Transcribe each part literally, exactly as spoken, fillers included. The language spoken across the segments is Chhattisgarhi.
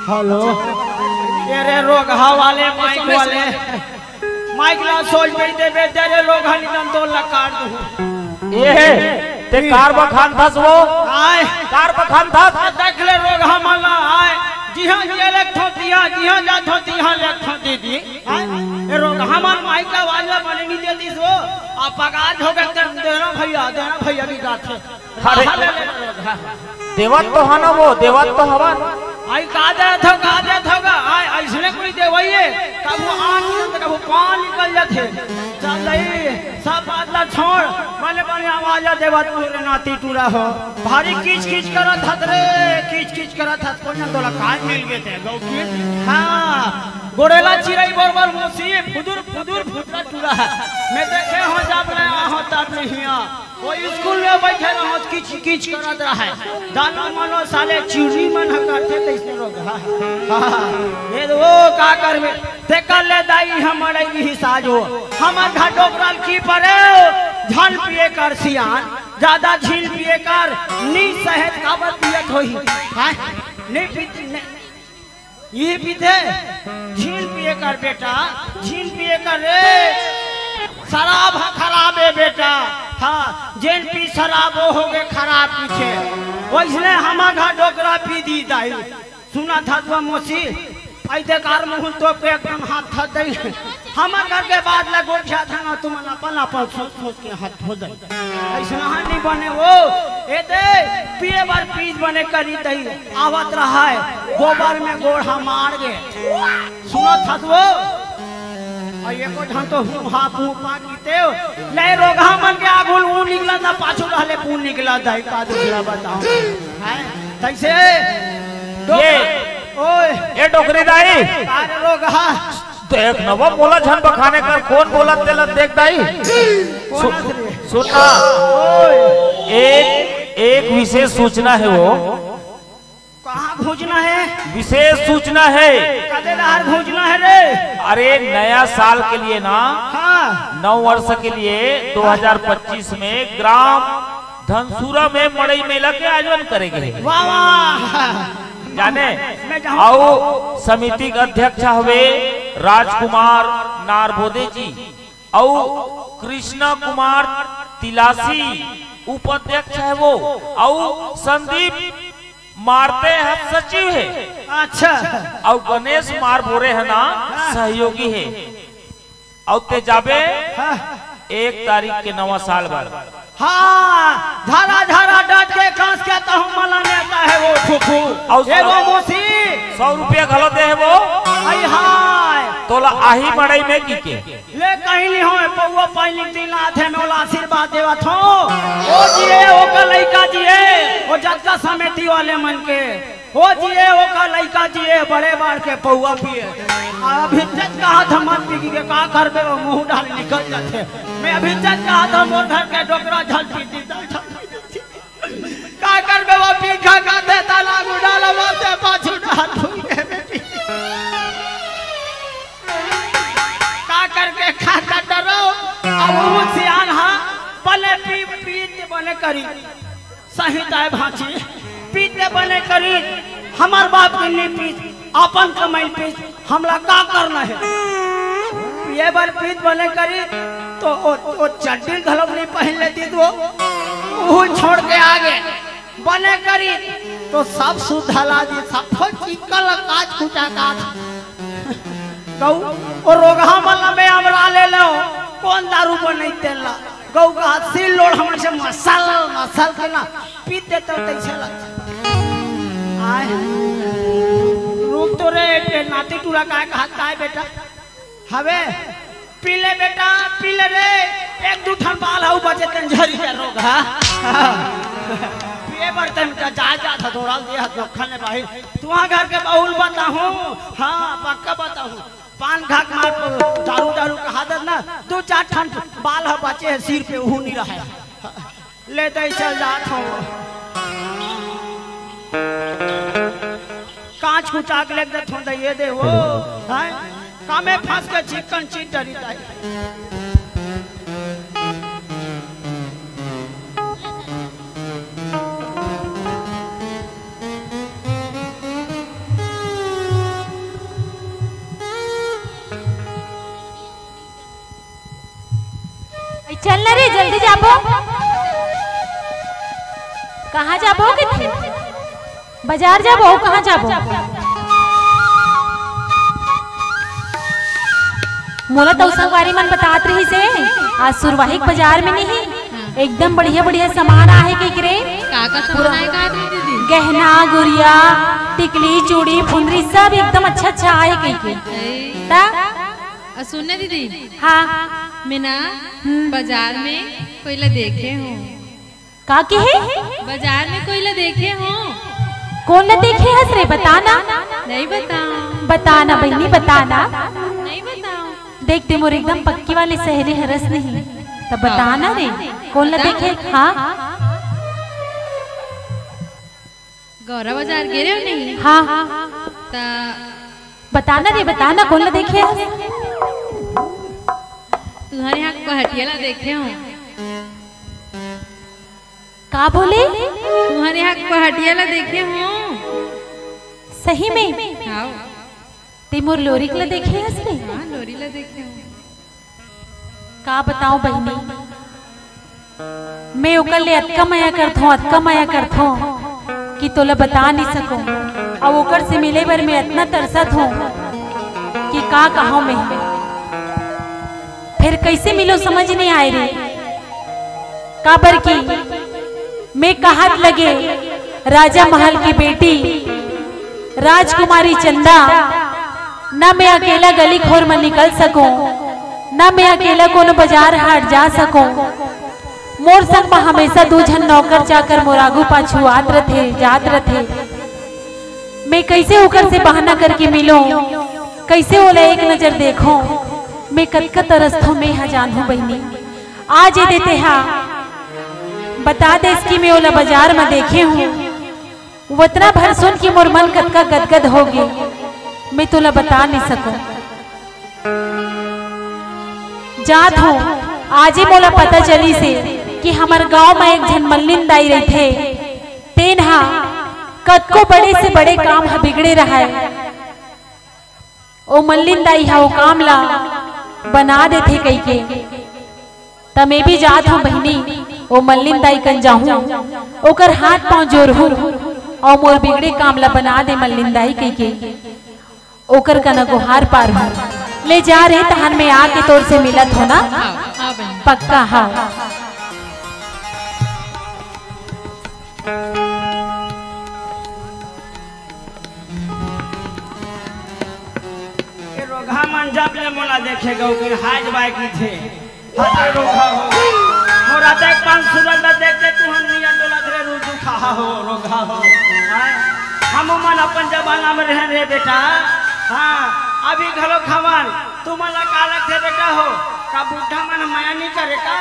हेलो। ये रे रोगहा वाले, माइक वाले, माइक ला सोच नहीं देबे, तेरे रोगहा निकल तो लकार दू। ये है, ते कार बखान थस वो? आय। कार बखान थस? आ देख ले रोगहा मन ला, आय। जिहाँ ये लेख थो दिया, जिहाँ जा थो दिया लेख थो दीदी। आय। ये रोगहा मन माइक ला आवाज ला बने नहीं देती सो। आ पगार हो गए ते देना भैया, देना भैया की गाथे। अरे, हाँ, ले, ले, ले, ले। देवत तो हन वो, देवत तो हवन। आई का देत हो, का देत हो गा? आई, अइसने कोई देवइए, कभू आँख निकल, कभू पाँव निकल जाथे। चल दई, सब बात ला छोड़, बने, बने आवाज आ देवत तोरे नाती टूरा हो। भारी कीच कीच करत हत रे, कीच कीच करत हत, कोन जाने तोला काय मिल गे ते, गौ की? हाँ, गोड़ेला चिरई बोर बोर मोसी, फुदुर, फुदुर, फुदुर टूरा है। मैं देखे हो जब ले, आहो तब नहीं हिया। वो स्कूल में बैठे रहो, किच किच करत रहे। दाना मनो साले चिड़ी मन ह करथे तइसने रोगहा। हाँ, ये वो का करबे? ते कर ले दाई, हम मड़ई ही साजो। हमर घर डोकरल की परे, झन पिए कर सियान, ज्यादा झिन पिए कर, नी सहेज काबर पियत होही। हाँ, नहीं पीती, नहीं। ये पीथे, झिन पिए कर बेटा, झिन पिए कर रे। शराब ह खराब हे बेटा। हाँ, जेन पी शराब वो होगे खराब पीथे। वइसने हमर घर डोकरा पी दी दाई। सुनत हस वो मोसी, अइसे कार मुँह तो पे एकदम हाथ धर दई। हमर घर के बात ला गोठियाथन, तुमन अपन अपन सोच सोच के हाथ धो दे। अइसना नहीं बने वो। ए दे, पिए बर पीत बने करी दई। आवत रहा है, गोबर में गोड़ हमार गे। सुनत हस वो? अउ एको झन तो हूँ हा पू पा कीते हो। ले रोगहा मन के आगू ल ऊ निकलत ना, पाछू रहले पू निकलत दाई, का दुखला बताओ। हैं? तइसे? ये ओए। ए डोकरी दाई। अरे रोगहा। देख न वो मोला झन बखाने कर, कोन बोलत तेला देख दाई। कोन सु-, हस रे? सुन ना। ओए। एक, एक विशेष सूचना है वो। कहाँ घोंचना है? विशेष सूचना है। कदे डहर घोंचना है रे? अरे, नया साल के लिए ना, हाँ। नव वर्ष के लिए दो हज़ार पच्चीस में ग्राम धनसुरा में मड़ई मेला के आयोजन करे गे हे। वाह, वाह। जाने? मैं जाऊँ। अउ समिति के अध्यक्ष हवे राजकुमार नारबोदे जी, अउ कृष्णा कुमार तिलासी उपाध्यक्ष हे वो, अउ संदीप मारते ह सचिव हे। अच्छा। अउ गणेश मारबोरे ह ना, हाँ। सहयोगी हे। अउ ते जाबे हाँ। एक तारीख के नवा साल बर। हाँ, झरा झरा डट के कांस के तहु मला नेता हे वो फूफू। अउ ए वो सौ, मोसी। सौ रुपया घलो दे हे वो। आई हाय। तोला आही मड़ई में की के। ले कहीं नहीं होय, पौवा पानी दिन आथे में ओला आशीर्वाद देवत हो। ओ जिए, ओकर लइका जिए, ओ जतका समिति वाले मन के। ओ जिए, ओकर लइका जिए, बड़े बाढ़ के पौवा पिए। अभी जत कहा था मत पी के का करबे, वो मुंह डाल निकल जाथे। मैं अभी जत कहा था मोर घर के डोकरा झल पी दी, झल पी दी। का करबे वो पीखा का देता लागू डाला वो से पाछू डाल भूल के बेटी। का करके खा का डरो, अब वो सियान हा, बने पी, पीत बने करी। सही ताय भांची, पीत बने करी। हमर बाप के नहीं पीत, अपन कमाई पीत। हमला का करना हे? पिए बर पीत बने करी, तो ओ, ओ चड्डी घलोक नहीं पहिन लेती तो। उहू छोड़ के आगे बने करी, तो सब सुधला जी, सब चिक्कल काच कुचा काच। कहू, ओ रोगहा मन ला मैं अमरा ले लो, कोन दारू बनई तेला? गऊ का हाथ सिल लोड़ हमन से मसल, मसल के ना पीत देते हो तैसे लग। आय। रुक तो रे, ए नाती टूरा काय कहत काय बेटा? हवे, पी ले बेटा, पी ले रे। एक दू ठन बाल हऊ बचे तेन झरी के रोगहा। पिए बर तेन का जा, जा था दौड़ाल दिया हाथ रखा ने भाई। तुहा घर के बहुल बताहूँ। हाँ, पक्का बताहूँ। पान खा के मार, दारू, दारू कहा दे ना, दू चार ठन बाल ह बचे हे सिर पे, उहू नहीं रहे। ले दे, चल जात हूँ। कांच कुचा के ले देत हूँ, दे ये दे वो, हैं? कामे फंस के चिकन चीज डरी ताई। चल ना रे, जल्दी जाबो। कहाँ जाबो किथे? बाजार जाबो, कहाँ जाबो? मोला तो संगवारी मन बतात रहिसे, आज सुरवाही के बाजार में नहीं, एकदम बढ़िया बढ़िया सामान आहे कहिके रे। का का सामान पूरा आहे का दीदी? गहना, गुरिया, टिकली, चूड़ी, फुंदरी, सब एकदम अच्छा अच्छा आहे कहिके। ए। ता? अ, सुन ना दीदी। हाँ। मैं ना हम्म। बाजार में कोई ला देखे हूँ। का कहे? बाजार में कोई ला देखे हूँ। कोन ला देखे हस रे? बता ना। नहीं बताओ। बता ना बहिनी, बता ना। नहीं बताओ। देख, ते मोर एकदम पक्की वाली सहेली हरस नहीं, त बता ना रे, कोन ला बता। देखे? हाँ। गौरा बाजार गे रहे हो नहीं? हाँ। त बता ना रे, बता ना, कोन ला देखे हस? तुम्हारे यहाँ पहटिया ला देखे हूँ। का बोले? तुम्हारे यहाँ पहटिया ला देखे हूँ। सही में? हाँ। ते मोर लोरिक ला देखे हस रे? हाँ, लोरी ला देखे हूँ। का बताओं बहिनी, मैं ओकर ले अतका मया करथों, अतका मया करथों कि तोला बता नहीं सकों। अउ ओकर से मिले बर मैं अतना तरसत हों कि का कहूँ मैं। फिर कैसे मिलो समझ नहीं आए रे। काबर कि मैं कहत लगे राजा महल की बेटी राजकुमारी चंदा, न मैं अकेला गली खोर म निकल सकों, न मैं अकेला कोनो बाजार हाट जा सकों। मोर संग म हमेशा दू झन नौकर चाकर मोर आगू पाछू आत रथे, जात रथे। मैं कैसे ओकर से बहाना करके मिलों, कैसे ओला एक नजर देखों? मैं कतका तरसथों, मैं ह जानहूँ बहिनी। आज ये देते हा बता देस कि मैं ओला बाजार म देखे हूँ। वतना भर सुन के मोर मन कतका गदगद हो गे, मैं तोला बता नहीं सकों। जात हों, आजे मोला पता चलिसे कि हमर गांव म एक झन मल्लिन दाई रहिथे। तेन हा कतको बड़े से बड़े काम ह बिगड़े रहय, ओ मल्लिन दाई ह ओ काम ला बना देथे कहिके। त मैं भी जात हों बहिनी, ओ मल्लिन दाई कन जाहूँ, ओकर हाथ पाँव जोरहूँ, अउ मोर बिगड़े काम ला बना दे मल्लिन दाई कहिके। ओकर कना गोहार पारहूँ। ले जा रे, तहन मैं आके तोर से मिलत हों ना। हाँ, हाँ बहन। पक्का, हाँ। ये रोगहा मन जब ले मोला देखे गौ के हाय बाय की थे। हाय रोगहा हो। मोरा देख पान सूरज ला देख के तुहन मिया डोला रे रुजु खा हो रोगहा हो। हाय। हम मन अपन जमाना में रहे रे बेटा। हाँ, अभी घलो खवान तुमन ला का लगथे बेटा हो? का बुढ़ा मन मया नहीं करे का?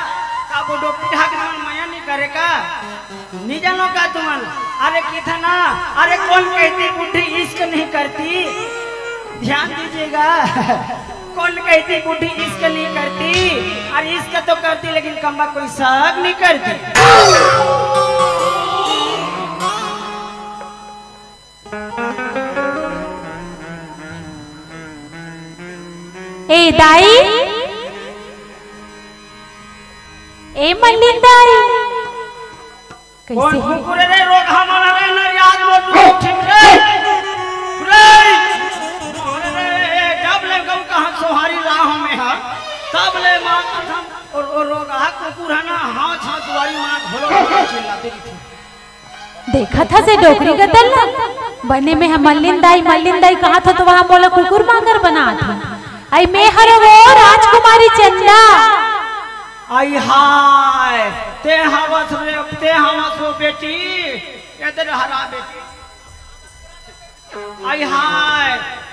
का बुढ़ो पीढ़ा के मन मया नहीं करे का? नहीं जानो का तुमन? अरे कितना, अरे कौन कहती बुढ़ी इश्क नहीं करती? ध्यान दीजिएगा। कौन कहती बुढ़ी इश्क नहीं करती? अरे इश्क तो करती लेकिन कम्बा कोई शक नहीं करती। ए दाई, ए मल्लिन दाई, कौन कैसे है? कुकुर रे? रोगहा मन रे नरियाद मोटू ठीक रे। रे। अरे, जब ले गऊ कहाँ सोहारी लाहो में हा, तब ले मार कसम और, और रोगहा कुकुर है ना, हाँ, हाँ, दुआरी मार भोलो चिल्लाते रही थी। देखत हस ए डोकरी कतल ला? बने में हम मल्लिन दाई, मल्लिन दाई कहत हो तो वहाँ मोला कुकुर मांगर बनात हो। आई मैं हरो वो राजकुमारी चंदा। आई हाय, ते हवस रे, ते हवस वो बेटी, इधर हरा बेटी। आई हाय,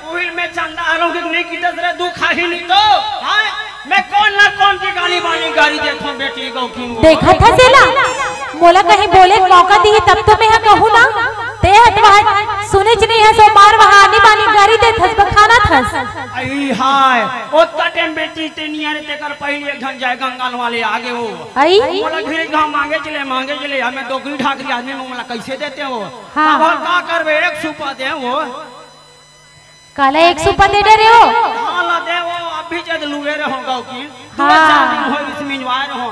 उहिल में चंदा आलों के नहीं की दस रे दुख ही नहीं तो, हाय, मैं कौन ना कौन की गाली बानी गाली देता हूँ बेटी गौ की वो। देखत हस एला, मोला कहीं बोले के मौका दी तब तो मैं हा कहूँ ना। ते हत वहाँ सुने च नहीं हस, मार वहाँ आनी बानी गाली देत हस, बखानत हस। आई हाय, ओतका टाइम बेटी ते नियर तेकर पहले एक झन जय गंगाल वाले आगे हो। आई? मोला घिरे घाव मांगे चले, मांगे चले, हमें डोकरी ढाकरी आदमी में मोला कैसे देते हो? हाँ। अब का करबे, एक सुपा दे वो। काला एक सुपा दे डरे हो? हाँ, ला दे वो। भी जद लुए रहो गौकिन, दो हाँ। चार दिन होइस मिंजवाए रहो।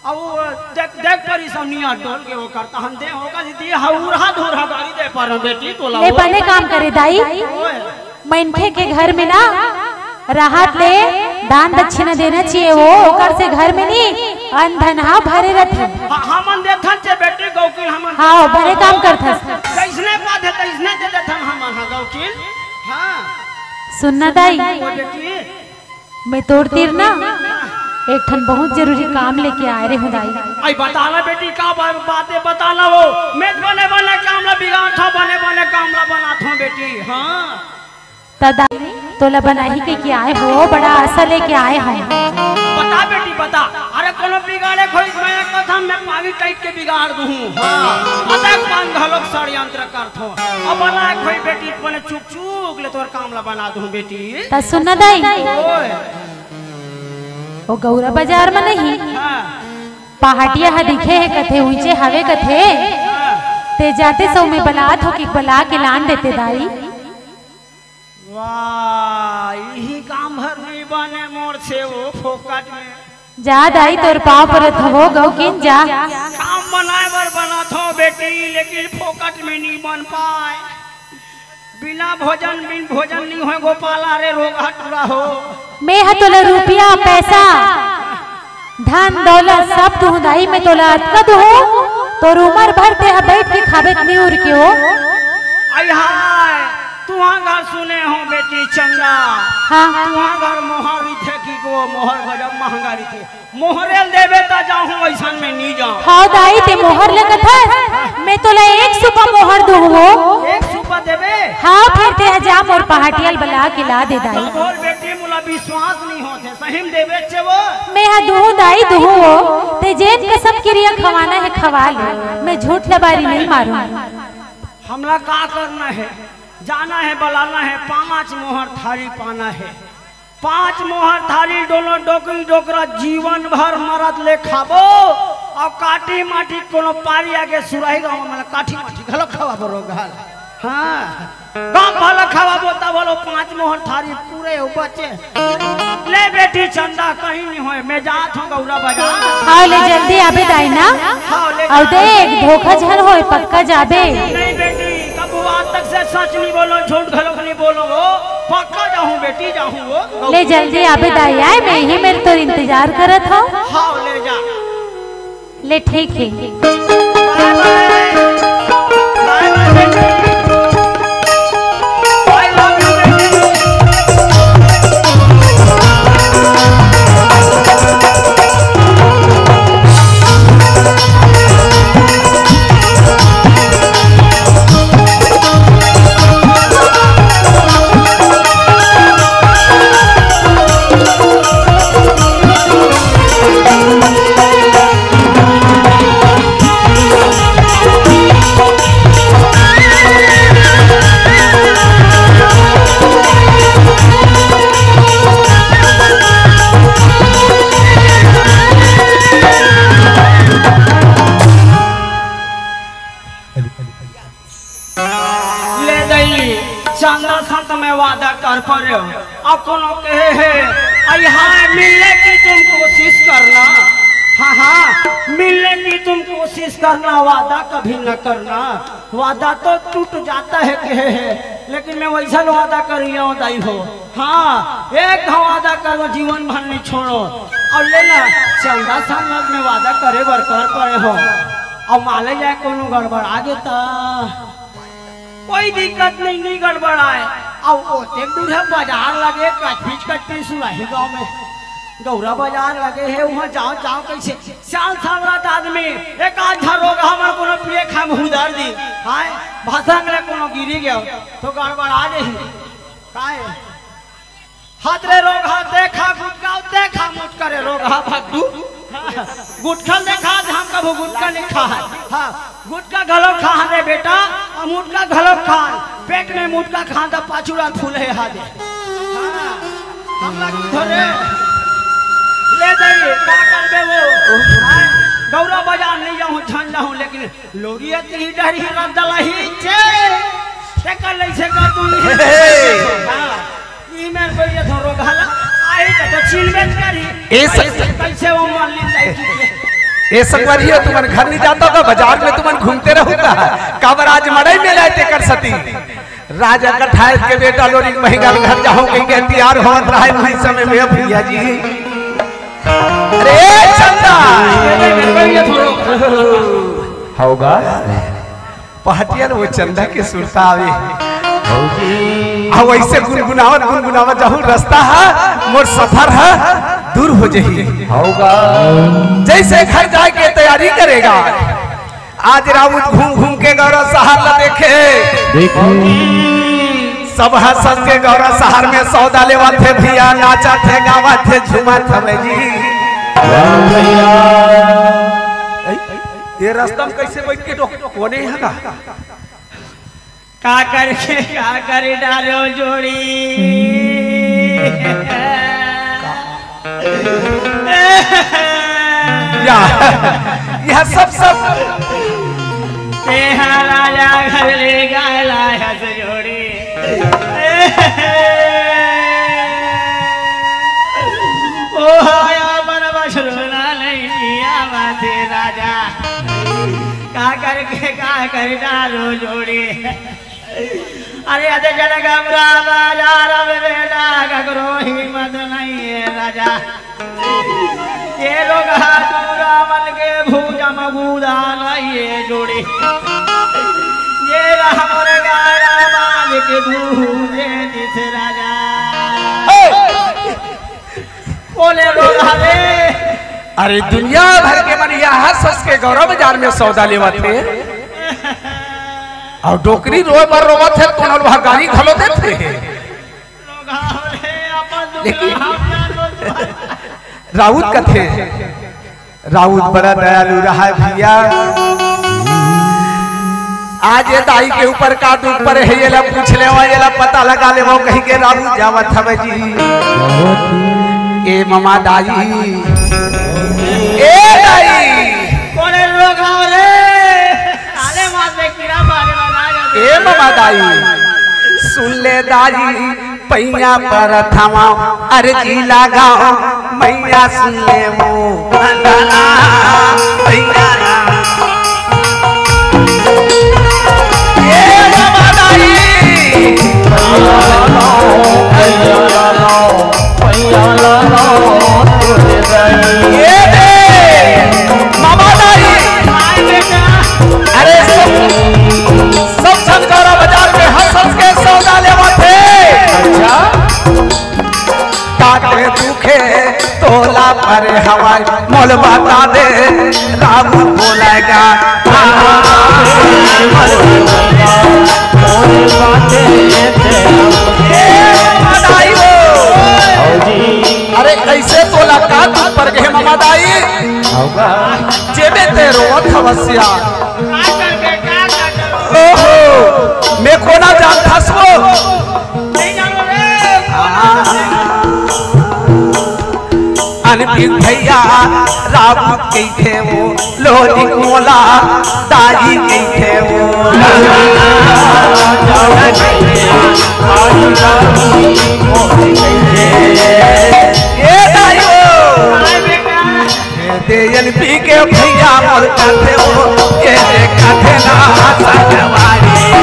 अब वो देख, देख परी सब नियर डोल के ओकर, तहन दे ओकर दीदी हौरहा धोरहा गाड़ी दे पर बेटी तोला ले वो। बने काम करे दाई। ओए। मनखे के घर में ना रहत ले दान दक्षिणा देना चाहिए वो, ओकर से घर में नी अन धन हा भरे रथे। हाँ, हमन देथन चे बेटी गौकिन हमन। हाँ, बने काम करथस। जैसने बात है तैसने दे देथन हमन, हाँ गौकिन। हाँ। सुनना दाई। ओ बेटी। मैं तोर तीर ना एक ठन बहुत जरूरी काम लेके आए रहे हूँ दाई। आई बताना बेटी, का बा-, बात है बताना वो। मैं बने बने काम ला बिगाड़त हूँ, बने बने काम ला बनात हूँ बेटी। हाँ। त दाई तोला बनाही के, के आए हो, बड़ा आशा लेके आए हो। बता बेटी बता। अरे कोनो बिगाड़े खोई मैं कसम मैं पानी टाइट के बिगाड़ दूँ। हाँ। अतक पान घलोक षड्यंत्र करत हूँ। अब बना खोई बेटी, अपने चुप चुक ले तोर काम ला बना दूँ बेटी। त सुन ना दाई, ओए। ओ गौरा बाजार में नहीं, हाँ। पहाटिया ह दिखे हे कथे, ऊंचे हवे कथे। हाँ। ते जाते सो में बलात हो कि बला के लान देते दाई। वाह, इही काम भर नहीं बने मोर से वो फोकट में। जा दाई, तोर पाँव परत हवो गौकिन, जा। काम बनाए बर बनात हो बेटी, लेकिन फोकट में नहीं बन पाए। बिना भोजन, बिन भोजन नहीं होय गोपाला रे रोगहा टूरा हो। मैं ह तोला रुपया, पैसा, धन, दौलत सब दुहूँ दाई, मैं तोला अतका दुहूँ, तोर उमर भर ते ह बैठ के खाबे त नहीं उर के हो। आई हाय, तुहाँ घर सुने हो बेटी चंदा। हाँ। तुहाँ घर मोहर रिथे कि को मोहर गजब महंगा रिथे। मोहरे ल देबे त जाहूँ, अइसन में नी जाहूँ। हाँ दाई, ते मोहर ले कथस, मैं तोला एक सुपा मोहर दूहूँ। एक सुपा देबे? हाँ, फेर ते ह जा मोर पहाटिया ल बला के ला दे दाई। बोल बेटी, मोला विश्वास नहीं होत हे, सही में देबे चे वो? मैं ह दूहूँ दाई, दूहूँ वो। ते जेन कसम किरिया खवाना हे खवा ले, मैं झूठ लबारी नहीं मारूँ। हमला का करना हे? जाना हे, बलाना हे, पाँच मोहर थारी पाना हे। पाँच मोहर थारी डोलो डोकरी डोकरा जीवन भर मरत ले खाबो। अउ काठी माठी कोनो पारी आगे सुराही गाँव में काठी माठी घलो खवाबो रोगहा ल। हाँ, गाँव भलो खवाबो तब भलो पाँच मोहर थारी पूरे हो बचे। ले बेटी चंदा कहीं नहीं होय, मैं जात हूँ गौरा बाजार। हाँ, ले जल्दी आबे दाई ना। हाँ, ले अउ जा। देख धोखा झन होय, पक्का जाबे। नहीं बेटी, कबू आज तक से सच नहीं बोलो, झूठ घलोक नहीं बोलो वो। पक्का जाहूँ बेटी, जाहूँ वो। ले जल्दी आबे दाई आय, मैं ही मेर तोर इंतजार करत हूँ। हाँ, ले जा। ले ठीक हे। बाय बाय। बाय बाय बेटी। I love you बेटी। ले दई, चंदा संग मैं वादा कर परेंव। अउ कोनो कहे हे, "आई हाय, मिलने की तुम कोशिश करना।" हाँ, हाँ, "मिलने की तुम कोशिश करना, वादा कभी न करना।" वादा तो टूट जाता है कहे हे, लेकिन मैं वैसन वादा करिया हूँ दाई हो। हाँ, एक घाव वादा करो, जीवन भर नहीं छोड़ो। अउ ले ना, चंदा संग मैं वादा करे बर कर परेंव। अउ मान ले जाए कोनो गड़बड़ा गे त कोई दिक्कत नहीं, नहीं गड़बड़ाए। अउ ओते दूर हे बाजार लगे, कटपीच कटपीच सुराही गाँव में गौरा बाजार लगे हे, उहाँ जाओ, जाओ कैसे? सियान सावरत आदमी, एक आध झन रोगहा मन कोनो पिए खाए में हुदर दी। हाय, भाषा में कोनो गिरी गयो, तो गड़बड़ा जाही। काय? हाथ रे रोगहा, देखा गुटका, देखा मुटका रे रोगहा भगदू। गुटखा देखा, हम कभू गुटखा नहीं खा है। हाँ, गुटका घलो खा रे बेटा, अउ मुटका घलो खा। पेट में मुटका खा त पाछू रात फूले हा दे। हाँ, हमला की धरे। ले जाइए, का करबे वो? हाँ, गौरा बाजार नहीं जाहूँ, झन जाहूँ, लेकिन लोरिया ती डरी रद्दला ही चे। तेकर लइसे कर तू ही। हे, हे। हाँ। ई मेर बढ़िया धरो घाला, आ ए स- कैसे वो मान ली जाए कि ए संगवारी हो, तुमन घर नहीं जाता का, बाजार में तुमन घूमते रहू का? काबर आज मड़ई मेला हे तेकर सती। राजा कठायत के बेटा लोरी महंगा घर जाहूं कहिके तैयार होवत रहय, वही समय में भैया जी। अरे चंदा। होगा। पहाटिया ल वो चंदा के सुरता आवे। भौजी। आ वैसे गुनगुनावत गुनगुनावत जाहू, रस्ता ह मोर सफर ह दूर हो जही। होगा। जैसे घर जाए के तैयारी करेगा, आज राउत घूम घूम के गौरा शहर ला देखे। देखी। सब हंस हंस के गौरा शहर में सौदा लेवत हे भैया, नाचत हे, गावत हे, झूमत हवे जी। वाह भैया। ए, ये रास्ता में कैसे बैठ के डो-, कोने यहाँ का? का करके का कर डारो जोड़ी। या, यह सब, सब। तेहा राजा घर ले गाला हस जोड़ी। ओ हाया मन बछरुना नहीं किया माथे राजा। का करके का कर डारो जोड़ी। अरे अजय जनक हमरा बाजार में बेटा ककरो हिम्मत नहीं है राजा। ये लोग हाथुरा मन के भूजा मगूदा नहीं है जोड़ी। ये हमरे गाया मालिक दूजे दिस राजा। बोले लोग हवे। अरे दुनिया भर के मन यहाँ हंस के गौरा बाजार में सौदा लेवत हे। अउ डोकरी रोए बर रोवत हे, कोनो ल गाली घलो देत हे। लेकिन राउत कथे, राउत बड़ा दयालु रहय भैया। आज ये दाई के ऊपर का दुख परे हे, येला पूछ लेवव, येला पता लगा लेवव, कहिके राउत जावत हवय जी। ए ममा दाई, ए दाई। कोने रोग हव रे? आले मार दे, कीड़ा मारे वाला आ जाते। ए ममा दाई, सुन ले दाई, पैया परत हवं, अरजी लगावं, मैया सुन ले वो अंगना, पैया ला। ए ममा दाई। ए दे, ममा दाई। अरे सब, सब झन गौरा बाजार में हंस हंस के सौदा लेवत हे। अच्छा। काटे दुखे तोला परे हवय, मोल बता दे, राउत बोलेगा। ए, ममा दाई हो। भौजी। अरे, कैसे तोला का दुख पर गे, ममा दाई? होगा। जेबे ते रोवत हवस या। ओहो, मैं कोना जानथस वो। अनपीस भैया राउत कहिथे वो, लोरिक मोला दाई कहिथे वो। ए दाई हो। दे एन पी के भैया मोर काथे हो, ये रे काथे ना सजवारी।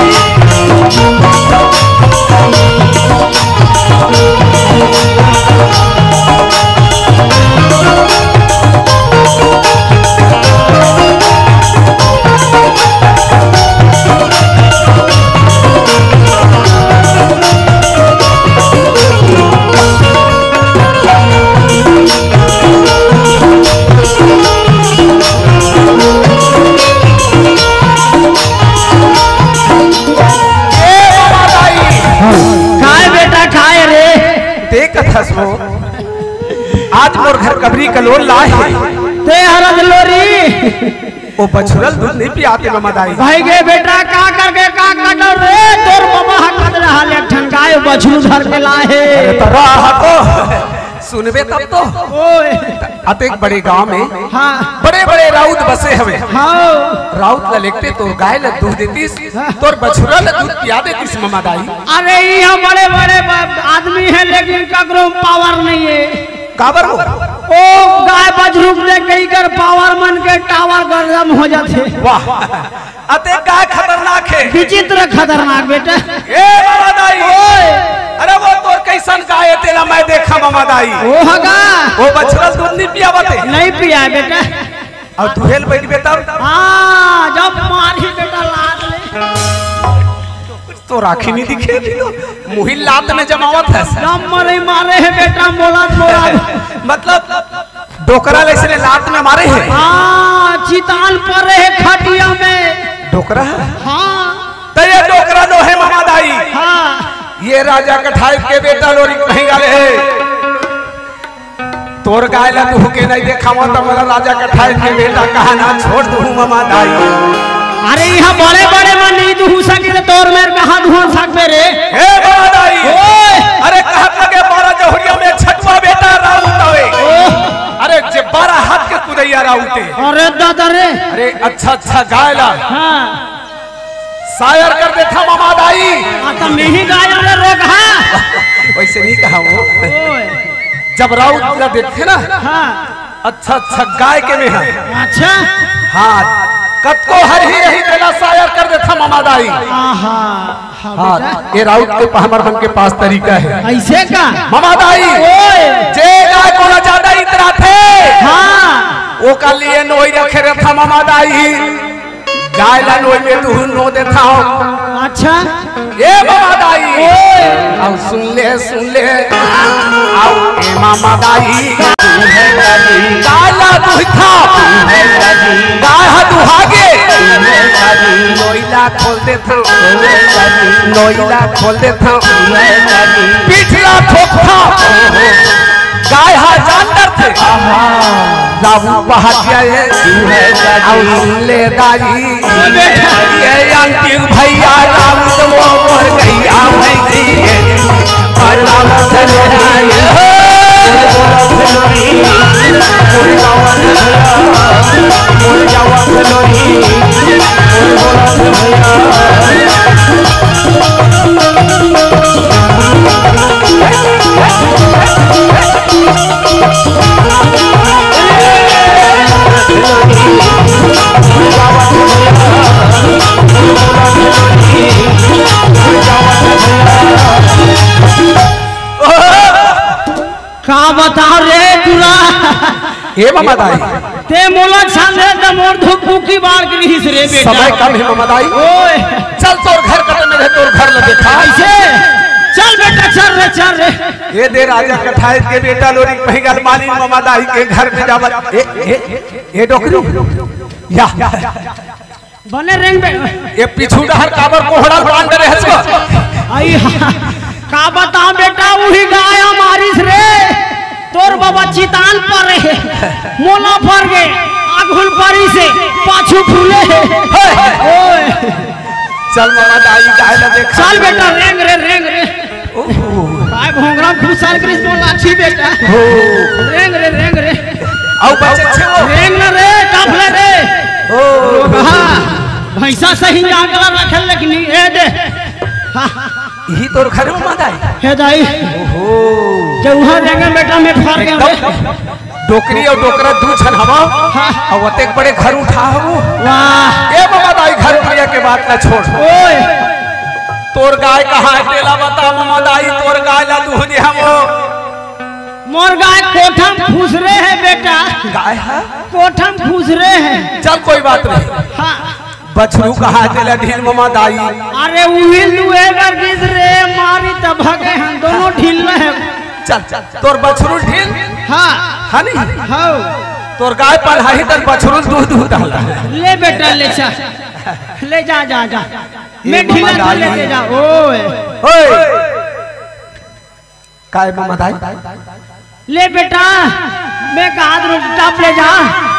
ए बाबा दाई। काय बेटा, काय रे? देखत हस वो, आज मोर घर कबरी कलोल लाय हे। ते हरद लोरी। ओ बछुरल दूध नहीं पियाते ममा दाई। भाई गे बेटा, का करके का काटो रे? तोर ममा ह कद रहा ले ठन गाय बछरू धर के लाय हे। अरे तो रहा तो। सुनबे तब तो। ओए। अतेक बड़े गांव में हाँ। बड़े-बड़े राउत बसे हवे। हाँ। राउत ला लेगते तोर गाय ला दूध देतिस, हाँ। तोर बछुरा ला दूध पिया देतिस ममा दाई। अरे, इहाँ बड़े-बड़े ब-, आदमी हे, लेकिन ककरो पावर नहीं हे। काबर हो? ओ गाय बछरू के देख के इकर पावर मन के टावर गरम हो जाथे। वाह, अतेक गाय खतरनाक हे। विचित्र खतरनाक बेटा। ए ममा दाई। ओए। अरे वो तोर कइसन गाय हे तेला मैं देखा ममा दाई। ओ हगा। वो बछरू दूध नहीं पियावत हे। नहीं पिया बेटा। अउ तुहेल बइठबे तब? हाँ, जब मारही बेटा लात ले। तोर आँखी नहीं दिखे अभी तो। मुँही लात में जमावत हस। जब मरे मारे हे बेटा, मोला, मोला। मतलब डोकरा ले इसने लात में मारे हे। हाँ, चितान परे हे खटिया में। डोकरा हे? हाँ। त ये डोकरा नोहे ममा दाई। हाँ। ये राजा कठाई के बेटा लोरी कहीं गाले हे। तोर गाय ला दुहूँ के नहीं देखावँव त मोला राजा कठाई के बेटा कहा ना छोड़ दुहूँ ममा दाई। अरे इहाँ बड़े-बड़े मन नहीं दुहूँ सके त तोर मेर कहाँ दुहूँ सकबे रे? हे ममा दाई। ओए। अरे कहत लगे बारह जहुरिया में छठवा बेटा राउत हवे। ओह। अरे जे बारह हाथ के कुदैया राउत हे। अरे दादा रे। अरे अच्छा अच्छा गाय ला। हाँ। सायर कर देथँव ममा दाई। आ, त मेही गाय रे रोग हा। वइसे नहीं कहा वो। ओए। जब राउत ला देखथे ना, हाँ। अच्छा, अच्छा गाय के में हे। अच्छा। हाँ, कतको हरही रही तेला सायर कर देथँव ममा दाई। आहा, हाँ हाँ, बेटा। ये राउत के हमर मन के पास तरीका हे। अइसे का? ममा दाई, ओए। जे गाय कोला ज्यादा इतराथे, हाँ। ओकर लिए नोई रखे रथँव ममा दाई। गाय ला नोई में दुहूँ नो देथँव। अच्छा। ए ममा दाई। ओए। अउ सुन ले, सुन ले। अउ ए ममा दाई। गाय ला दुहथँव। गाय ह दुहागे। नोई ला खोल देथँव। नोई ला खोल देथँव। पीठ ला ठोकथँव। गाय ह जान डरथे। आहा। राउत पहाटिया हे। अउ सुन ले दाई। ये अंतिम भैया राउत वो पर गैया भैंसी हे। और राउत चले आए। का बतावँव रे टूरा? ए ममा दाई। ते मोला छांदे त मोर धुकधुकी बाढ़ के रहिस रे बेटा। समय कम हे ममा दाई। ओए। चल तोर घर कते में रहे, तोर घर ल देखा। अइसे? चल बेटा, चल रे, चल रे। ए दे राजा कठाई के बेटा लोरी पहिगल मालिन ममा दाई के घर में जावत। ए, ए, ए डोकरी। या। बने रेंग बे। ये पीछू डहर काबर कोहड़ा बांध रहे हस? आई हा। का बतावँव बेटा, उही गाय मारिस रे। तोर बाबा चितान परे हे। मोला फर गे। आगुल परिस हे। पाछू फूले हे। हे। ओए। चल ममा दाई गाय ला देख। चल बेटा, रेंग रे, रेंग रे। ओहो। काय भोंगड़ा घुसार करिस मोर लाठी बेटा। हो। रेंग रे, रेंग रे। अउ बच्चे छे वो। रेंग ना रे, काफले रे। हो। हाँ, भैंसा सही जांगला रखे लेकिन ए दे। हाँ। इही तोर घर ममा दाई? हे दाई। ओहो। जब उहाँ रेंगे बेटा में फर गया एकदम रे। डोकरी अउ डोकरा दू झन हवा। हाँ। अउ अतेक बड़े घर उठा हवो। वाह। ए ममा दाई घर दुनिया के बात ला छोड़। ओए। तोर गाय कहाँ हे तेला बता ममा दाई, तोर गाय ला दूध दे हमो। मोर गाय कोठा में खुसरे हे बेटा। गाय हे? कोठा में खुसरे हे। चल कोई बात नहीं। हाँ। बछरू कहाँ हे तेला ढील ममा दाई। अरे उही लुए बर गिस रे, मारी त भगे हम दोनों ढील रहे। चल, चल, तोर बछरू ढील। हाँ। हे नहीं? हाँ। तोर गाय पर हाही तन बछरू दूध दूध डाला। ले बेटा ले चल। ले जा, जा, जा। ए मैं ढीला ममा था, ले दाई। ले जा। ओए। ओए। काय ममा दाई? ले बेटा, मैं कहात रहों टप ले जा,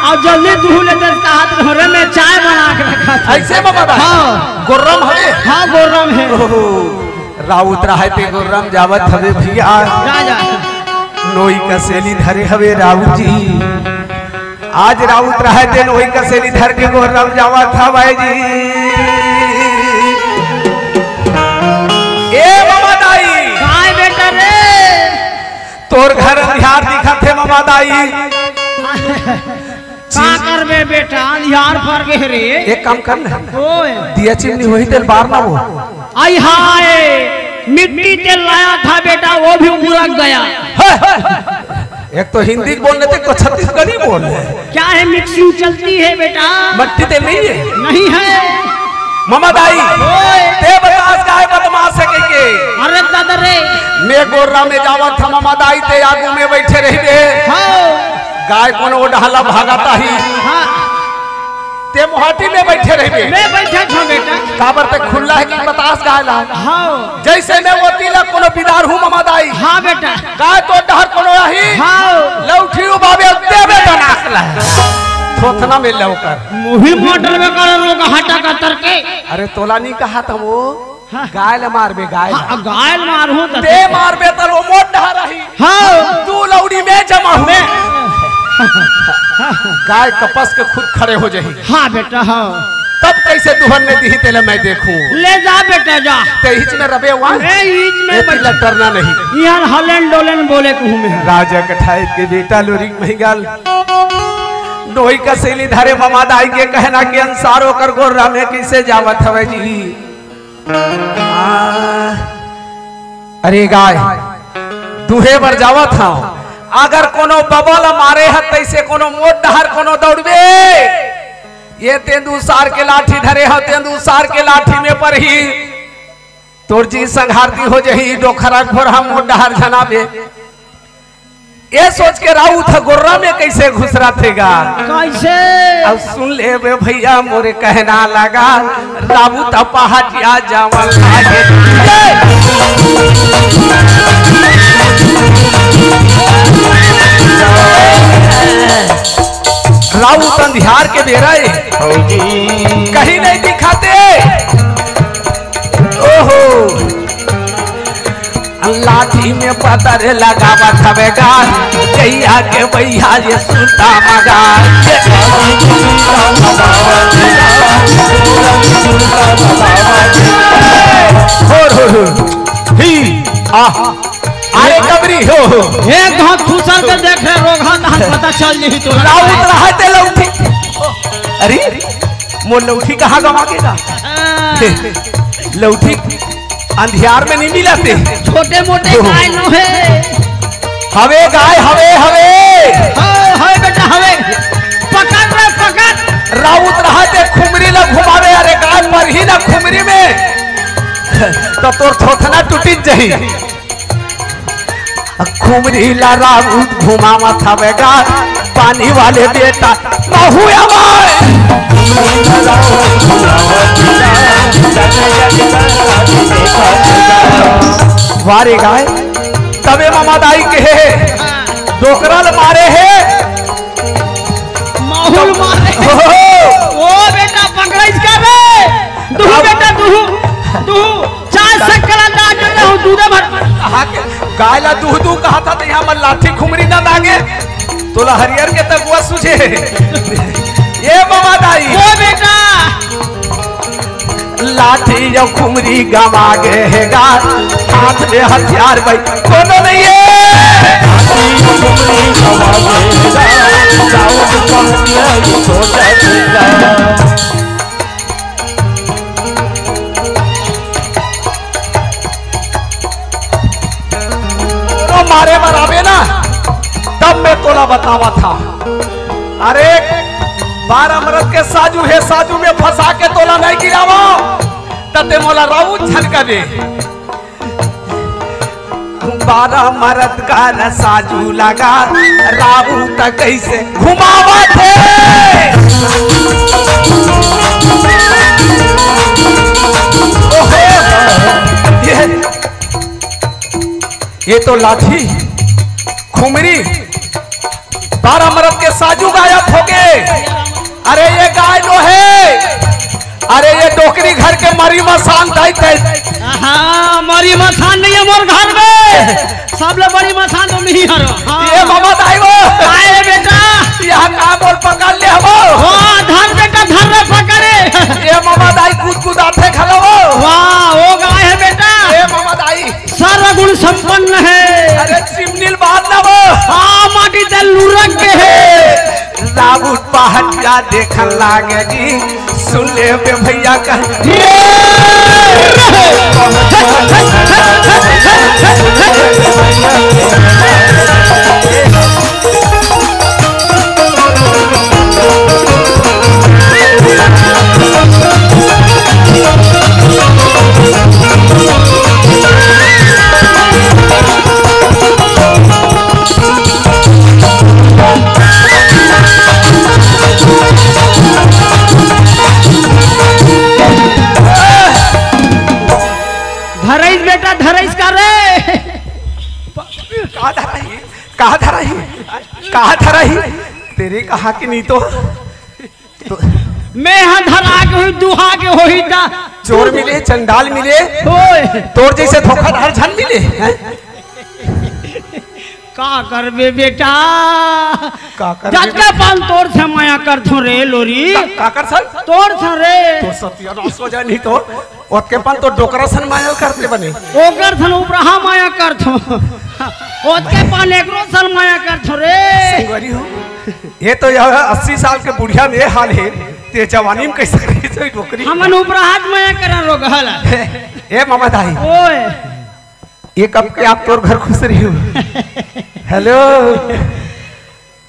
अउ जल्दी दूध ले दे कहात रहों रे, मैं चाय बना के रखा था। अइसे ममा दाई? हाँ। गोर्रम हवे? हाँ, गोर्रम हे। ओहो, राउत रहाय ते गोर्रम जावत हवे भैया। जा, जा। नोई कसेली धरे हवे राउत जी। आज राउत रहय ते नोई कसेली धर के गोर राम जावत हवय जी। ए ममा दाई। काय बेटा रे? तोर घर अंधियार दिखत हे ममा दाई। का करबे बेटा, अंधियार पर गे रे। एक काम कर ना। ओए। दिया चिमनी होही तेल बार ना वो। आई हाय, मिट्टी तेल लाया था बेटा, वो भी उड़क गया। हे, एक तो हिंदी बोल लेते, एक तो छत्तीसगढ़ी बोल ले। क्या है, मिक्सिंग चलती है बेटा? मट्टी तेल नहीं है? नहीं है। ममा दाई, ओए। ते बतास काय बदमास हे कहिके। अरे दादा रे। मैं गोर्रा में जावत हँव ममा दाई, ते आगू में बइठे रहिबे। हाँ। गाय कोनो ओ डहर ला भागत आही। हाँ। ते मुहाटी में बइठे रहिबे। मैं बइठे हँव बेटा। काबर ते खुल्ला हे कि बतास गाय ला। हाँ। जइसे मैं ओती ला कोनो बिदारहूँ ममा दाई। हाँ बेटा। गाय तो डहर कोनो आही। हाँ। लउठी उबाबे देबे दनास ला। थोथना में लउकर। मुही मोटर में कर लोग हटा का तरके। अरे तोला नहीं कहा था वो। हाँ। गाय ल मारबे, गाय ल। हाँ, गाय ल मारहूँ त ते मारबे त वो मोर डहर आही। हाँ। तू लौड़ी में जमा हुए। गाय कपस के खुद खड़े हो जाही। हाँ बेटा, हाँ। तब कइसे दुहन में दिही तेला मैं देखहूँ। ले जा बेटा, जा। ते हिच में रबे हुआ। ए, हिच में एती बच- ला डरना नहीं। इहाँ हलेन डोलेन बोले कहूँ मैं। राजा कठायत के बेटा लोरिक महिगाल। नोई कसेली धरे ममा दाई के कहना के अनुसार ओकर गोर्रा में कइसे जावत हवय जी। आ, अरे गाय, दुहे बर जावत हँव, अगर कोनो बबा ल मारे ह तइसे कोनो मोर डहर कोनो दउड़बे, ये तेंदू सार के लाठी धरे हँव, तेंदू सार के लाठी में परही, तोर जी संघारती हो जही, डोखरा घोरहा मोर डहर झन आबे। ये सोच के राउत ह गोर्रा में कइसे घुसरथे गा। कइसे? अब सुन ले बे भइया मोरे कहना लगा, राउत ह पहाटिया जावन लागे। राउत अंधियार के बेरा ए, कहीं नहीं दिखाते। ओहो। लाठी में पतर लगावत हवे गा, गैया के भैया ये सुता मगा। हो, हो, हो। ही, आ, अरे कबरी हो, हो। एक हाथ खुसर के देख रे, रोगहा तहन पता चल जही तोरा। राउत रहा ते लौठी। अरे, मोर लौठी कहाँ गवा के गा? हाँ। लौठी अंधियार में नहीं मिलथे। छोटे मोटे ओहो। गाय नो हे। हवे गाय, हवे, हवे। हवे, हवे बेटा, हवे। पकड़ रे, पकड़। राउत रहा ते खुमरी ला घुमावे, अरे गाय मरही ना खुमरी में, त तोर थोथना टूटिच जही। खुमरी ला राउत घुमावत हवे गा, पानी वाले बेटा, महू आवाज। वाह रे गाय, तबे ममा दाई के हे, डोकरा ल मारे हे। माहौल मारे। ओहो। ओ बेटा, पकड़ाइस का रे? दुहू अब बेटा, दुहू, दुहू। चाय शक्कर डाल देता हूँ, दूधे भर। हाँ, के गाय ला दूह दूह कहा था, तो यहाँ मन लाठी खुमरी ना दागे। तोला हरियर के तगुआ सूझे। ये ममा दाई। ओ बेटा। लाठी या खुमरी गवा गे हे गा, हाथ में हथियार भाई कोनो नहीं है। लाठी या खुमरी गवा गे हे गा, दाऊद पहुंच गया ये छोटा बेटा। तोरो मारे बर आबे ना, तब मैं तोला बतावत हँव। अरे, बारह मरद के साजू हे, साजू में फंसा के तोला नहीं गिरावँव, त ते मोला राउत झन कबे। बारह मरद का न साजू लगा, राउत कइसे घुमावत हे। ओहो, ये, ये तो लाठी, खुमरी, बारह मरद के साजू गायब हो गे। अरे ये गाय नो हे, अरे ये डोकरी घर के मरी मसान दाई ते। हाँ, मरी मसान नहीं है मोर घर में। सबले बड़ी मसान तो मैं ही हरो। हाँ। ये ममा दाई वो। आए बेटा। यहाँ का बोल पकड़ ले हो। हाँ, धर बेटा, धर रे पकड़े। ये ममा दाई कूद कूद आथे खलो हो। वाह, वो गाय है बेटा। ये ममा दाई। सर्वगुण संपन्न है। अरे चिमनील बात ना वो। हाँ, माटी ते लुरक के है। राउत पहाटिया देखन लागे जी, सुन ले बे भैया कह। धरइस बेटा, धरइस का रे? कहाँ धरा ही? कहाँ धरा ही? कहाँ धरा ही? तेरे कहाँ के नहीं तो? तो मैं हा धरा के होही, दुहा के होही ता। चोर मिले, चंडाल मिले, ओए। तोर जैसे धोखाधड़ झन मिले, हैं? का करबे बेटा? का करबे जतके बेटा? पान तोर से मया करथों रे लोरी। का, का कर सन? तोर से रे। तो सत्यानाश हो जाए नहीं तो। ओतके पान तो डोकरा सन मया करते बने। ओकर सन उपराहा मया करथों। ओतके पान एकरो सन मया करथों रे। संगवारी हो। ये तो यह अस्सी साल के बुढ़िया में हाल है। ते जवानी में कैसे रही सही डोकरी? हमन उपराहा मया करन रोगहल। ए ममा दाई। ओए। ये कब के आप तोर घर खुसरी हो? हेलो।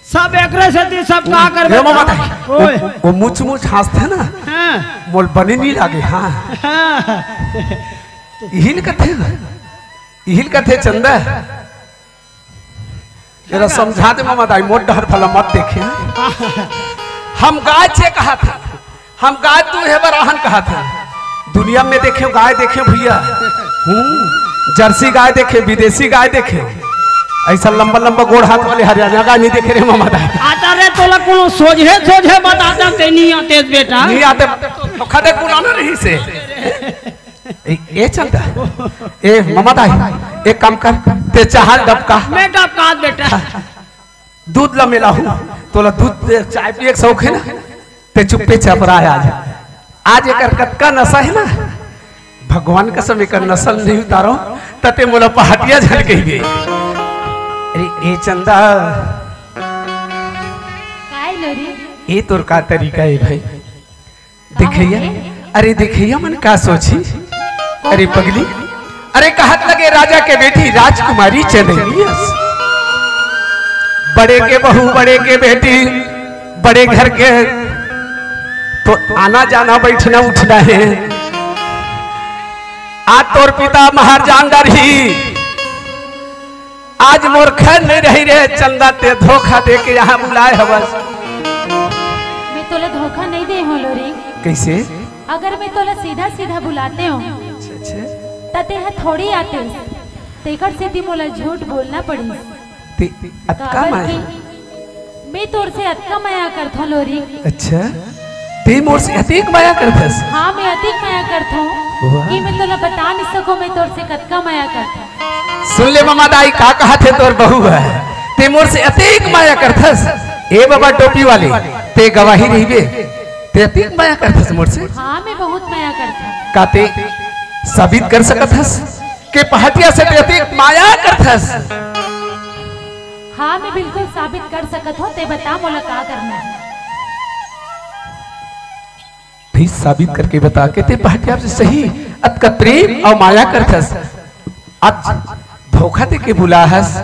सब एकरे सेती सब का करबे? हे ममा दाई, ओए। वो, वो मुछ मुछ हाँसथे ना, हाँ। मोल बने नहीं लागे, हाँ। हाँ। इहिल कथे ना, इहिल कथे चंदा। जरा समझा दे ममा दाई, मोर डहर भला मत देखे। हम गाय चे कहा था, हम गाय तू हे बराहन कहा था। दुनिया में देखे गाय देखे भैया, हूँ, जर्सी गाय देखे, विदेशी गाय देखे, ऐसा लंबा लंबा गोड़ हाथ वाले हरियाणा गाय नहीं देखे रे ममा दाई। आता रे तोला कोनो सोझे सोझे बताता ते नहीं आते बेटा। नहीं आते, तो खदे पुराना रही से। ए, ए चंदा, ए ममा दाई, एक काम कर, ते चाहल डबका। मैं डबका बेटा। दूध ला मेला हूँ, तोला दूध दे, चाय पिए के शौक है ना, ते चुप्पे चाप रहा है आज। आज एकर कतका नशा है ना, भगवान कसम एकर नशा नहीं उतारो, तते मोला पहाटिया झन कहिबे। अरे ए चंदा, काय लो रे? ए तोर का तरीका है भाई? देखैया, अरे देखैया मन का सोची? अरे पगली, अरे कहत लगे राजा के बेटी राजकुमारी चंदैनी अस। बड़े के बहू, बड़े के बेटी, बड़े घर के तो आना जाना बैठना उठना है। आज तोर पिता महर जान डरही। आज मोर खैर नहीं रही रे चंदा, ते धोखा दे के यहाँ बुलाए हवस। मैं तोला धोखा नहीं दे हो लोरी। कैसे? अगर मैं तोला सीधा सीधा बुलाते हो, अच्छा, अच्छा। त तेहा थोड़ी आते, तेकर सेती मोला झूठ बोलना पड़ी। ते अतका काबर माया? कि मैं तोर से अतका मया करथों लोरी। अच्छा, ते मोर से अतिक मया करथस? हाँ, मैं अतिक मया करथों वाह। कि मैं तोला बता नहीं सको मैं तोर से कतका मया करथों। सुन ले ममा दाई, का कहा थे तोर बहू है, ते मोर से अतिक मया करथस। ए बाबा टोपी वाले, ते गवाही रहिबे, ते अतिक मया करथस मोर से। हाँ, मैं बहुत मया करथों। का ते साबित कर सकत हस के पहाटिया से ते अतिक मया करथस? हाँ, मैं बिल्कुल साबित कर सकत हूँ। ते बता मोला का करना है? भाई साबित करके बता के ते पहाटिया से सही अतका प्रेम और माया करथस। आज धोखा दे के बुला हस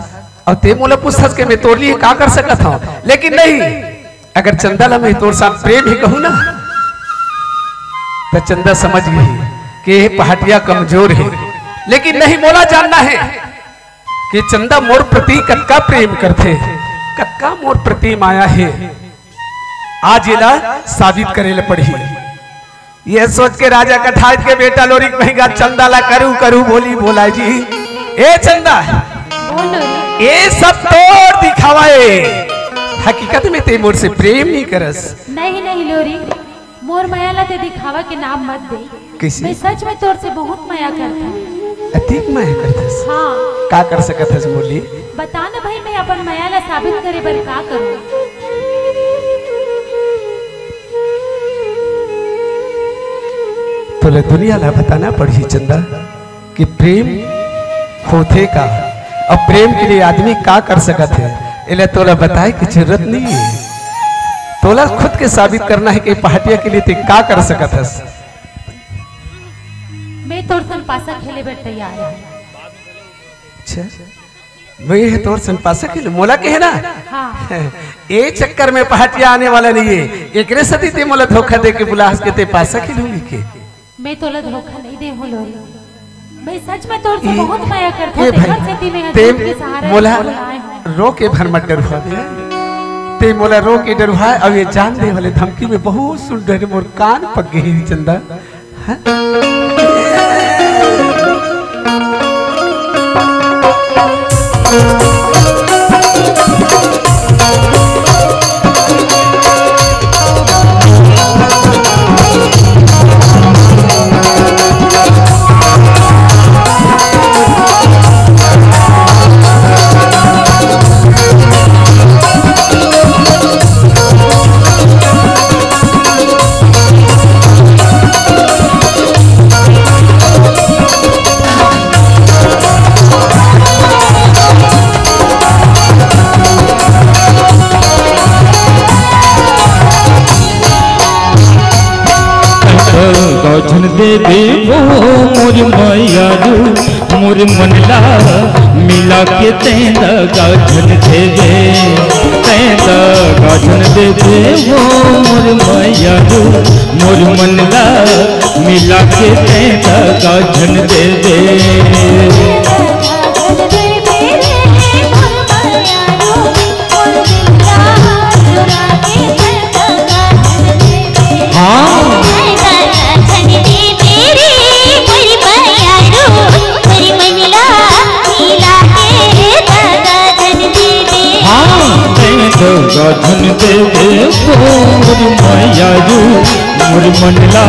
और ते मोला पूछथस के मैं तोर लिए का कर सकत हूँ, लेकिन नहीं, अगर चंदा ला मैं तोर साथ प्रेम ही कहूँ ना, तो चंदा समझ गई कि ये पहाटिया कमजोर है, लेकिन नहीं, मोला जानना है कि चंदा मोर प्रति कतका प्रेम करथे, कतका मोर प्रति माया हे। आज एला साबित करे ले पड़ही। ये सोच के राजा कठाज के बेटा लोरिक महंगा चंदा ला करू करू बोली बोला जी, ए चंदा, बोलो रे। ये सब तोर दिखावा ए, हकीकत में ते मोर से प्रेम नहीं करस। नहीं, नहीं लोरिक, मोर मया ला ते दिखावा के नाम मत दे। कइसे? मैं सच में तोर से बहुत मया करथंव। अतेक मया करथस? हाँ। का कर सकत हस बोली? बता ना भाई, मैं अपन मया ला साबित करे बर का करूँ? तोला दुनिया ला बताना पड़ही चंदा। कि प्रेम होथे का, अउ प्रेम के लिए आदमी का कर सकत हे, एला तोला बताए के जरूरत नहीं है। तोला खुद के साबित करना है कि पहाटिया के लिए ते का कर सकत हस। मैं तोर संग पासा खेले बर तैयार हूँ। अच्छा, मैं ये तोर संग पासा खेले, मोला कहे ना? हाँ। ए चक्कर में पहाटिया आने वाला नहीं है, एकरे सेती ते मोला धोखा दे के बुलाहस के ते पासा खेलूंगी के। मैं तोला धोखा नहीं दे हूँ लोरी, मैं सच में तोर से ए, बहुत मया करथंव, ए भाई, तेकर सेती मैं तें झूठ के सहारा मोला लेके आए हूँ। रो के भर मत डरवा दे। तें मोला रो के डरवा, अब ये जान दे वाले धमकी में बहुत सुन डरे, मोर कान पक गए चंदा। हाँ? गाजन देवे वो मोर मयारू, मोर मन ला मिला के तेंदा गाजन देवे, तेंदा गाजन देवे वो मोर मयारू, मोर मन ला मिला के तेंदा गाजन देवे। हाँ। हाँ, तें तो गाजन देवे वो मोर मयारू, मोर मन ला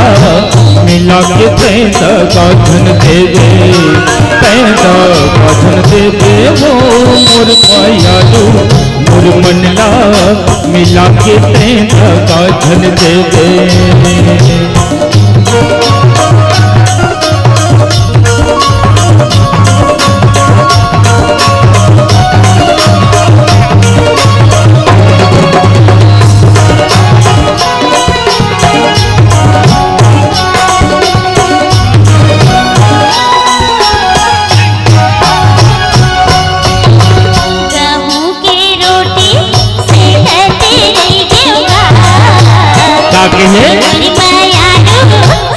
मिला के तेंदा गाजन देवे, तेंदा गाजन देवे वो मोर मयारू, मोर मन ला मिला के तेंदा गाजन देवे। गहूं के रोटी सेकत रहि गेंव गा। का कहे? मोर मयारू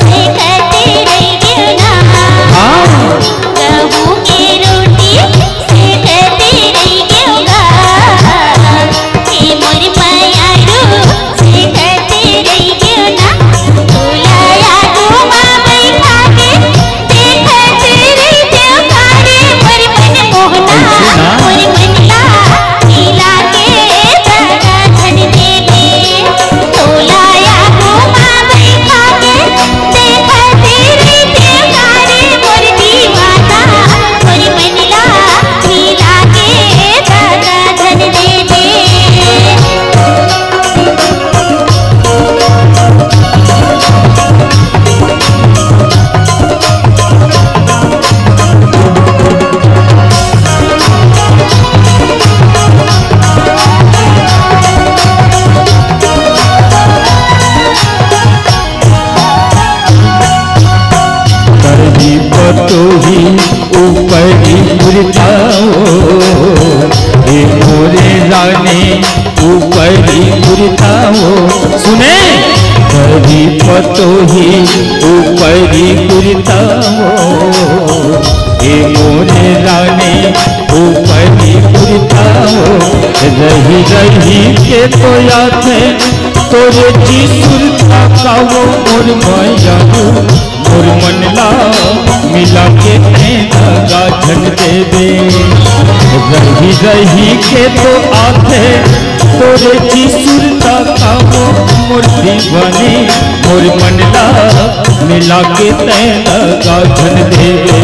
सेकत रहि गेंव गा। हाँ। गहूं के रोटी सेकत रहि गेंव गा। ए मोर मयारू सेकत रहि गेंव ना। तोला आगू मा बइठा के देखत रहितेंव का रे मोर मन मोहना, ऐसे ना। मोर मन ला मिला के दादा धन दे दे। तोला आगू मा बइठा के देखत रहितेंव का रे मोर दीवाना, मोर मन ला मिला के दादा धन दे दे। करही पतोही ऊपरी कुर्ता ओ, ए मोरे रानी ऊपरी कुर्ता ओ। सुने, करही पतोही ऊपरी कुर्ता ओ, ए मोरे रानी ऊपरी कुर्ता ओ। रहि रहि के तो याद हे तोरे जी सुरता का ओ मोर मयारू। मोर मन ला मिला के तैं दगा झन देबे। रही रही के तो आथे तोरे की सुरता कामो मोर दीवानी। मोर मन ला मिला के तैं दगा झन देबे।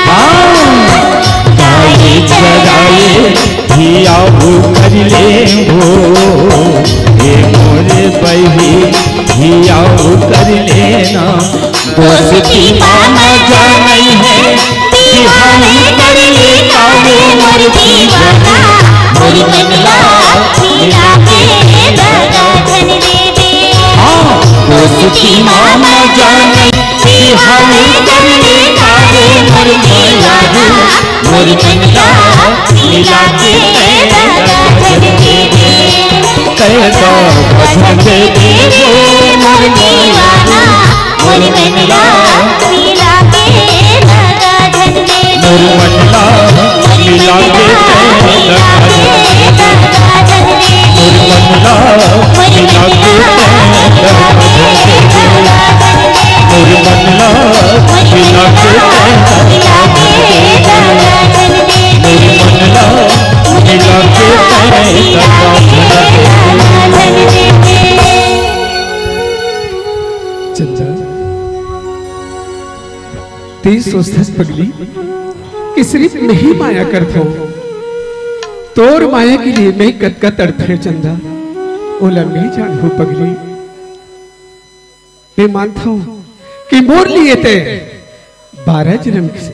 हाँ, गाय चराए हियाऊ कर ले हो, ए मोरे बही हियाऊ कर लेना। दोस्ती मामा जानई है, बिहाव कर ले काले मोर दीवाना, मोर मन ला मिला के दगा झन देबे। हाँ, दोस्ती मामा जानई, बिहाव कर ले काले मोर दीवाना, मोर मन ला मिला के दगा झन देबे। दगा झन देबे, मोर दीवाना, मोर मन ला मिला के दगा झन देबे। मोर मन ला मिला के तैं दगा झन देबे। मोर मन ला मिला के तैं दगा झन देबे। मोर मन ला मिला के तैं दगा झन देबे। मोर मन ला मिला के तैं दगा झन देबे। चंदा, तें सोचथस पगली कि सिरिफ मैं ही माया करथों, तोर माया के लिए मैं कतका तड़फे चंदा, ओला मैं जानहूं पगली। मैं मानथों कि मोर लिए तें बारह जनम के से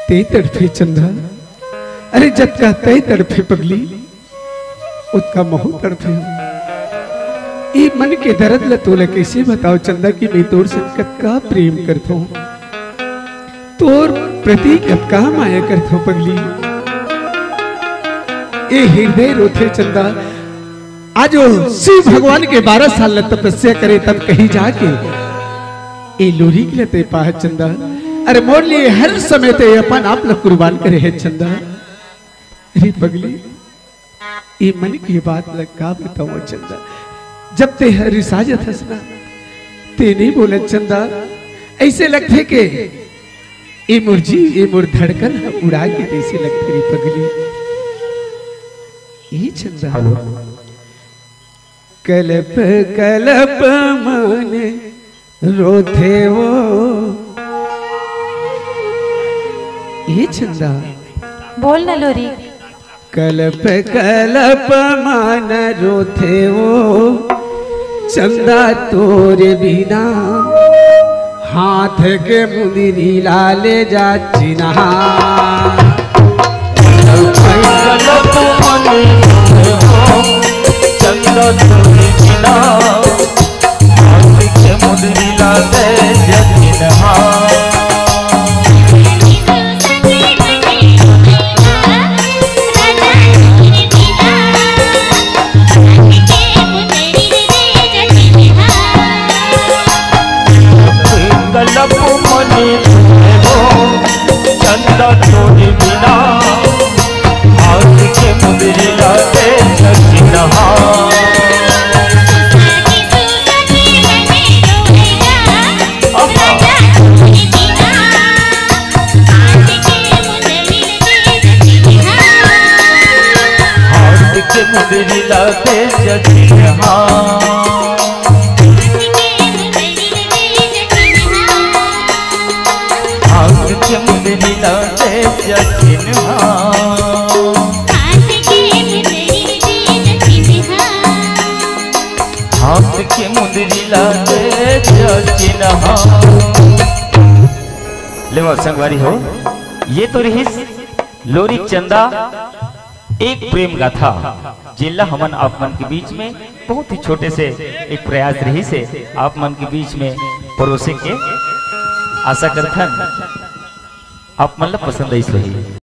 तें तड़फे चंदा, अरे जतका तें तड़फे पगली, ओतका महूं तड़फे हंव। ए मन के दरद ल तोला कइसे बतावं चंदा कि मैं तोर संग कतका प्रेम करथों, तोर प्रति कतका माया करथों पगली। ए हिरदय रोथे चंदा, आज ओ शिव भगवान के बारह साल ल तपस्या करे तब कहीं जाके ए लोरिक ल तें पाहे चंदा। अरे मोर लिए हर समय तें अपन आप ल कुर्बान करे हे चंदा। अरे पगली, ए मन के बात ल का बतावं चंदा, जब तें ह रिसा जथस ना, तें नइ बोलस चंदा, अइसे लगथे के ए मोर जी, ए मोर धड़कन ह उड़ा के तइसे लगथे रे पगली। ए चंदा, कलप कलप मन रोथे वो। ए चंदा। बोल ना लोरी। कलप कलप मन रोथे वो। चंदा तोरे बिना हाथ के मुंदरी ला ले जा चिन्हा। कलप कलप मन रोथे वो। चंदा तोरे बिना हाथ के मुंदरी ला दे जतिनहा। कलप मने हो चंदा तोरे बिना। हाथ के मुंदरी ला दे जतिनहा। हाथ के मुंदरी ला दे जतिनहा। हाथ के मुंदरी ला दे जतिनहा। हाथ के मुंदरी ला दे जतिनहा। लेवा संगवारी हो, ये तो रहिस लोरी चंदा एक प्रेम गाथा, जेला हमन आप मन के बीच में बहुत ही छोटे से एक प्रयास रहिस हे, आप मन के बीच में परोसे के आशा करथन, आप मन ला पसंद आइस होही।